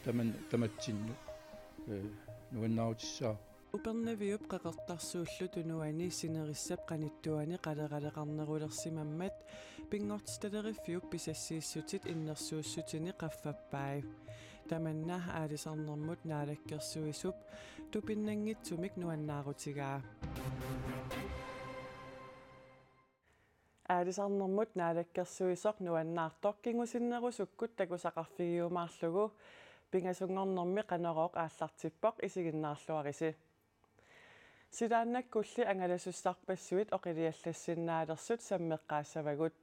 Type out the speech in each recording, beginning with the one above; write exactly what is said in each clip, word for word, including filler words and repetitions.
Taman-, tamatsinnut, eh, nuannaarutissaaq. Upernaviup Qeqertarsuullu Tunuani sinerissap qanittuani qaleraleqarnerulersimammat Pinngortitaleriffiup pisassiissutit innersuussutini qaffappai. Tamanna aalisarnermut naalakkersuisup tupinnanngitsumik nuannaarutigaa. Aalisarnermut naalakkersuisoq nuannaartoq kingusinnerusukkut takusaqarfigiumaarlugu pingasunngornermi Qanorooq aallartippoq, isiginnaarluarisi. Silaannakkulli angalasussarpassuit oqiliallassinnaalersuut sammeqqaassavagut.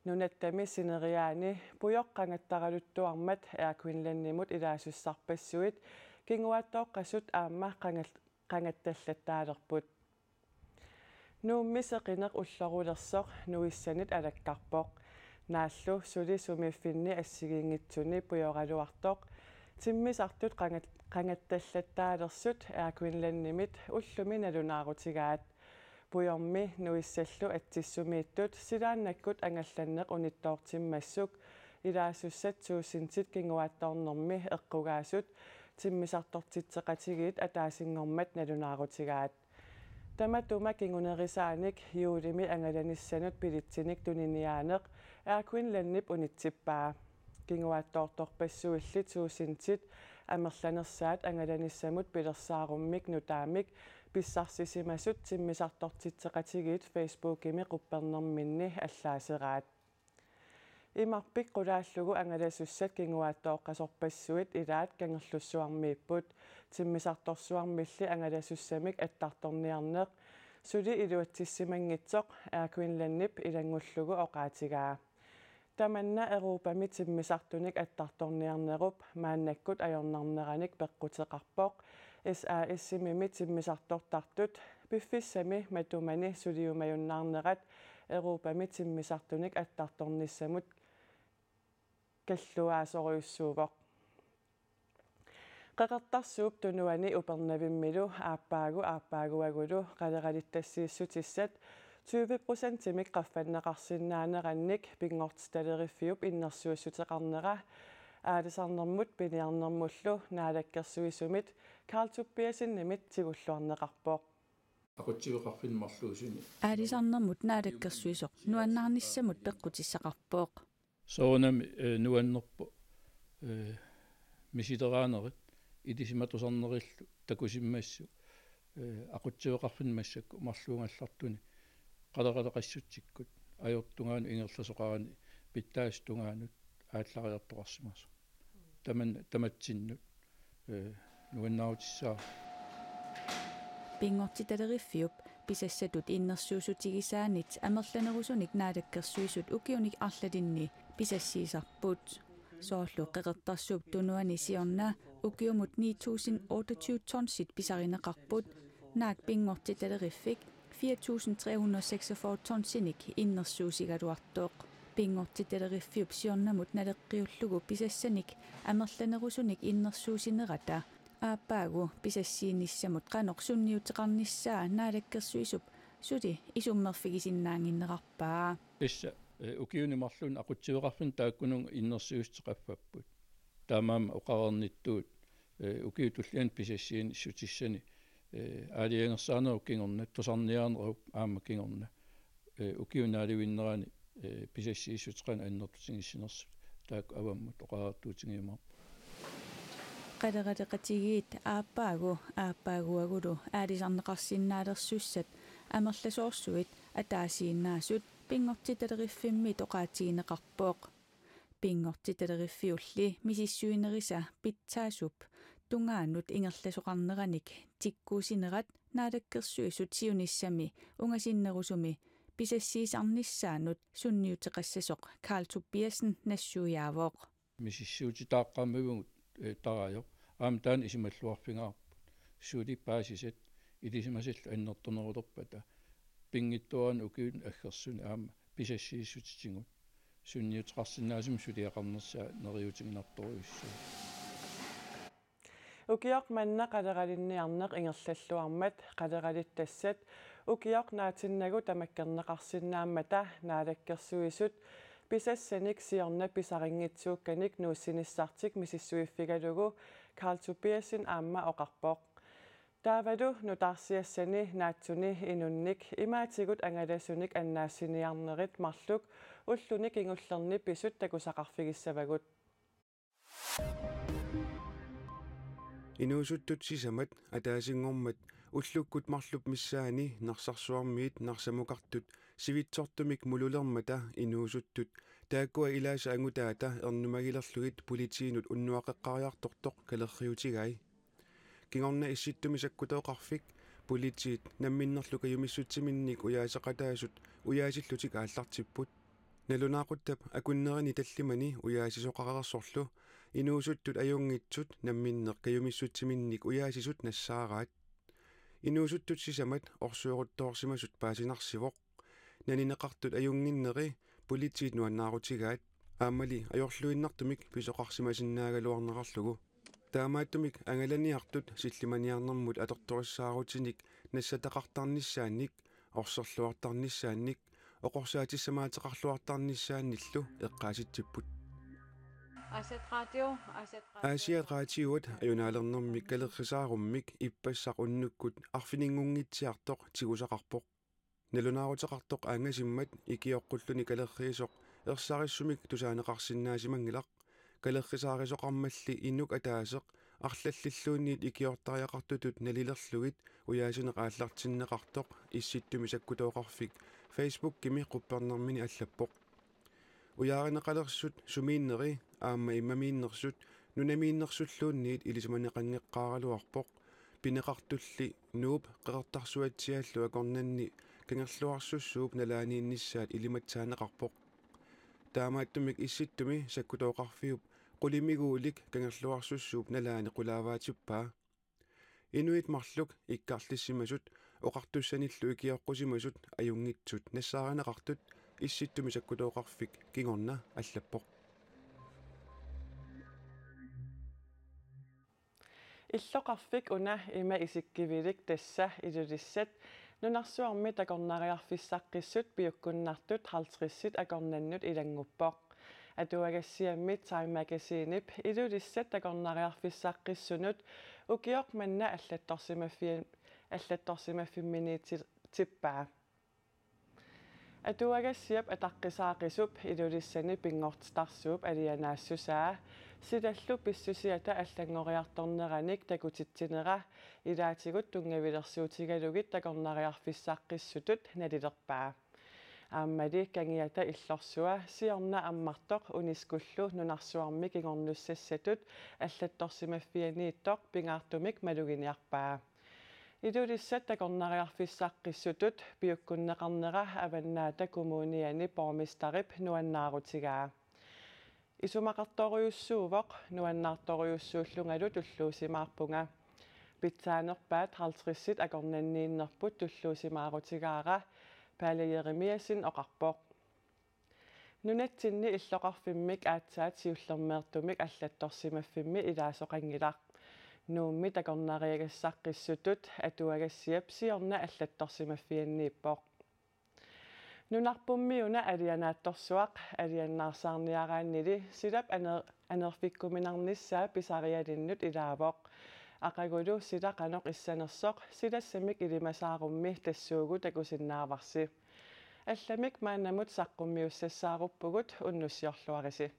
Nunattami sineriaani pujoq qangattaraluttuarmat Air Greenlandimut ilaasussarpassuit kinguaattooqqasut aamma qangal-, qangattallattaalerput. Nuummi seqineq ullorulersoq nuissanit alakkarpoq. Naallu suli sumiiffinni assigiinngitsuni pujoraluartoq timmisartut qangat-, qangattallattaalersut Air Greenlandimit ullumi nalunaarutigaat. Pujormi nuissallu atsissumiittut silaannakkut angallanneq unittoortimmassuk ilaasussat tuusintit kinguaattoornermi eqqugaasut timmisartortitseqatigiit ataasinngormat nalunaarutigaat. Tamatuma kingunerisaanik juulimi angalanissanut billetsinik tuniniaaneq Air Greenlandip unitsippaa. Kinguaattoortorpassuilli tuusintit amerlanersaat angalanissamut pilersaarummik nutaamik pissarsisimasut timmisartortitseqatigiit Facebookimi quppernerminni allaaseraat. Imarpik qulaallugu angalasussat kinguaattooqqasorpassuit ilaat Kangerlussuarmiipput. Timmisartorsuarmilli angalasussamik attartorniarneq suli iluatsissimanngitsoq Air Greenlandip ilanngullugu oqaatigaa. Tamanna Europami timmisartunik attartorniarnerup maannakkut ajornarneranik peqquteqarpoq. S A S-imimi timmisartortartut piffissami matumani suliumajunnaarnerat Europami timmisartunik attartornissamut kalluaasorujussuuvoq. Qeqertarsuup Tunuani Upernavimmilu aappaagu aappaaguagulu qaleralittassiissutissat tyve procentimik qaffanneqarsinnaanerannik Pinngortitaleriffiup innersuussuteqarnera aalisarnermut piniarnermullu naalakkersuisumit Karl Tobiassenimit tigulluarneqarpoq. Aqutsiveqarfinni marluusuni. Aalisarnermut naalakkersuisoq nuannaarnissamut peqqutissaqarpoq. Soorunami, eh, nuannerpoq, eh, misileraanerit ilisimatusarnerillu takusimmassuk, eh, aqutsiveqarfinni massakkut marluugallartuni qaleraleqassutsikkut ajortungaanut ingerlasoqarani pitsaasut tungaanut aallariartoqarsimasoq. Taman-, tamatsinnut, eh, nuannaarutissaaq. Pinngortitaleriffiup pisassatut innersuussutigisaanit amerlanerusunik naalakkersuisut ukiunik arlalinni pisassiisarput. Soorlu Qeqertarsuup Tunuani siorna ukiumut ni tusind otteogtyve tonsit pisarineqarput, naak Pinngortitaleriffik fire tusind tre hundrede og seksogfyrre tonsinik innersuussigaluartoq. Pinngortitaleriffiup siornamut naleqqiullugu pisassanik amerlanerusunik innersuussinerata aappaagu pisassiinissamut qanoq sunniuteqarnissaa naalakkersuisup suli isummerfigisinnaannginnerarpaa. Tassa, eh, ukiuni marlunni aqutsiveqarfinni taakkununnga innersuussutsit qaffapput. Taamaammat oqareernittut, eh, ukiut tulliani pisassiinissutissani, eh, aalajangersaanerup kingorna, tusarniaanerup aamma kingorna, eh, ukiup naalivinnerani, eh, pisassiissutit qanoq annertutigiissinersut taakku avammut oqareertuutigiumaarput. Qaleraleqatigiit aappaagu aappaaguagulu aalisarneqarsinnaalersussat amerlasoorsuit ataasiinnaasut Pinngortitaleriffimmiit oqaatigineqarpoq. Pinngortitaleriffiulli misissuinerisa pitsaasup tungaanut ingerlasoqarneranik tikkuussinerat naalakkersuisut siunissami ungasinnerusumi pisassiisarnissaanut sunniuteqassasoq Karl Tobiassen nassuiaavoq. Misissuutitaaqqammavigut, eh, tarajoq. Aamma taanna isumalluarfigaarput. Suli paasisat ilisimasallu annertunerulerpata pinngitsoorani ukiuni aggersuni aamma pisassiissutitigut sunniuteqarsinnaasumik suliaqarnissaa neriuutiginartorujussuuvoq. Ukioq manna qaleralinniarneq ingerlalluarmat qaleralittassat ukioq naatinnagu tamakkerneqarsinnaammata naalakkersuisut pisassanik siorna pisarinngitsuukkanik nuussinissartik misissuiffigalugu Karl Tobiassen aamma oqarpoq. Taavalu nutaarsiassani naatsuni inunnik imaatigut angalasunik annaassiniarnerit marluk ulluni kingullerni pisut takusaqarfigissavagut. Inuusuttut sisamat ataasinngormat ullukkut marluk missaanni Narsarsuarmiit Narsamukartut sivitsortumik mululermata inuusuttut taakkua ilaasa angutaata ernumagilerlugit politiinut unnuaqeqqaariartortoq kalerriutigai. Kingorna Issittumi sakkutooqarfik politiit namminnerlu kajumissutsiminnik ujaaseqataasut ujaasillutik aallartipput. Nalunaaquttap akunnerini tallimani ujaasisoqareersorlu inuusuttut ajunngitsut namminneq kajumissutsiminnik ujaasisut nassaaraat. Inuusuttut sisamat orsueruttoorsimasut paasinarsivoq. Nanineqartut ajunnginneri politiit nuannaarutigaat, aammali ajorluinnartumik pisoqarsimasinnaagaluarnerarlugu. Taamaattumik angalaniartut sillimaniarnermut atortorissaarutinik nassataqartarnissaannik, orserluartarnissaannik, oqorsaatissamaateqarluartarnissaannillu eqqaasitsipput. Aasiaat Radio, Aasiaat Radio. Aasiaat Radioat ajunaalernermik kalerrisaarummik ippassaq unnukkut arfininngunngitsiartoq tigusaqarpoq. Nalunaaruteqartoq aanngasimmat ikioqqulluni kalerriisoq ersarissumik tusaaneqarsinnaasimanngilaq. Kalerrisaarisoqarmalli inuk ataaseq arlallilluunniit ikiortariaqartutut nalilerlugit ujaasineq aallartinneqartoq Issittumi sakkutooqarfik Facebookimi quppernermini allappoq. Ujaarineqalersut sumiinneri aamma immamiinnersut nunamiinnersulluunniit ilisimaneqanngeqqaaraluarpoq. Pineqartulli Nuup Qeqertarsuatsiaallu akornanni Kangerluarsussuup nalaaniinnissaat ilimatsaaneqarpoq. Taamaattumik Issittumi sakkutooqarfiup qulimiguulik Kangerluarsussuup nalaani qulaavaatippaa. Inuit marluk ikkarlissimasut oqartussanillu ikioqqusimasut ajunngitsut nassaarineqartut Issittumi sakkutooqarfik kingorna allappoq. Illoqarfik una ima isikkivilik, tassa Ilulissat nunarsuarmi takornariarfissaqqissut piukkunnartut halvtredsit akornannut ilannguppoq. Atuagassiammi Time Magazinep Ilulissat takornariarfissaqqissunut ukioq manna allattorsimaffi-, allattorsimaffimminiitippaa. Atuagassiap ataqqisaaqisup Ilulissani pinngortitarsuup alianaassusaa, silallu pissusiata allanngoriartorneranik takutitsinera, ilaatigut tunngavilersuutigalugit takornariarfissaqqissutut nalilerpaa. Aammali Kangiata Illorsua siorna ammartoq UNESCO-llu nunarsuarmi kingornussassatut allattorsimaffianiittoq pingaartumik maluginiarpaa. Ilulissat takornariarfissaqqissutut piukkunneqarnera Avannaata Kommuniani borgmesterip nuannaarutigaa. Isumaqartorujussuuvoq, nuannaartorujussuullungalu tulluusimaarpunga. Pitsaanerpaat halvtredsit akornanniinnerput tulluusimaarutigaara, Palle Jeremiassen oqarpoq. Nunatsinni illoqarfimmik aatsaat siullermeertumik allattorsimaffimmi ilaasoqanngilaq. Nuummi takornariagassaqqissutut atuagassiap siorna allattorsimaffianniippoq. Nunarpummi una alianaatsorsuaq alianaarsaarniaraannili silap aner-, anerfikkuminarnissaa pisarialinnut ilaavoq. Aqagulu sila qanoq issanersoq silassamik ilimasaarummi tassuugu takusinnaavarsi. Allamik maannamut saqqummiussassaaruppugut, unnussiorluarisi.